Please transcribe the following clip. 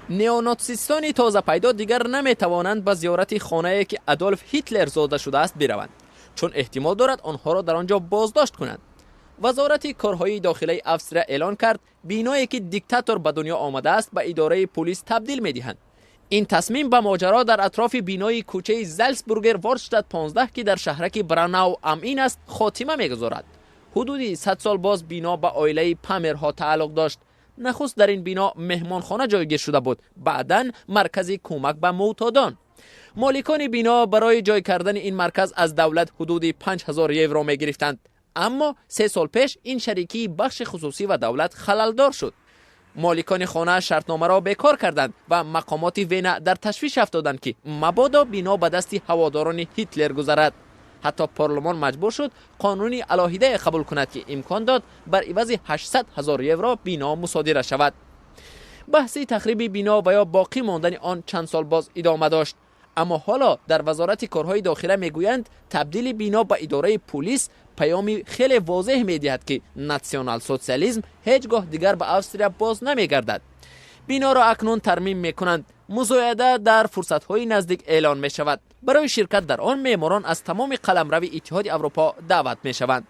Неонатсистони тозапайдо дигар наметавонанд ба зиёрати хонае, ки Адолф Ҳитлер зода шудааст, бираванд, чун эҳтимол дорад онҳоро дар он ҷо боздошт кунанд. Вазорати корҳои дохилаи Австрия эълон кард, биное ки диктатор ба дунё омадааст, ба идораи пулис табдил медиҳанд. Ин тасмим ба моҷаро дар атрофи бинои кӯчаи Залцбургер Ворштадт 15, ки дар шаҳраки Бранау ам Ин аст, хотима мегузорад. Ҳудуди 100 сол боз бино ба оилаи Памерҳо тааллуқ дошт. Нахуст дар ин бино меҳмонхона ҷойгир шуда буд, баъдан маркази кӯмак ба мӯътодон. Моликони бино барои ҷой кардани ин марказ аз давлат ҳудуди 5000 евро мегирифтанд, аммо 3 сол пеш ин шарикии бахши хусусӣ ва давлат халалдор шуд. Моликони хона шартномаро бекор карданд ва мақомоти Вена дар ташвиш афтоданд, ки мабодо бино ба дасти ҳаводорони Ҳитлер гузарад. Ҳатто парлумон маҷбур шуд қонуни алоҳидае қабул кунад, ки имкон дод бар ивази 800 ҳазор евро бино мусодира шавад. Баҳси тахриби бино ва ё боқӣ мондани он чанд сол боз идома дошт, аммо ҳоло дар Вазорати корҳои дохила мегӯянд, табдили бино ба идораи пулис паёми хеле возеҳ медиҳад, ки натсионал-социализм ҳеҷ гоҳ дигар ба Австрия боз намегардад. Биноро акнун тармим мекунанд. Музояда дар фурсатҳои наздик эълон мешавад. Барои ширкат дар он меъморон аз тамоми қаламрави Иттиҳоди Аврупо даъват мешаванд.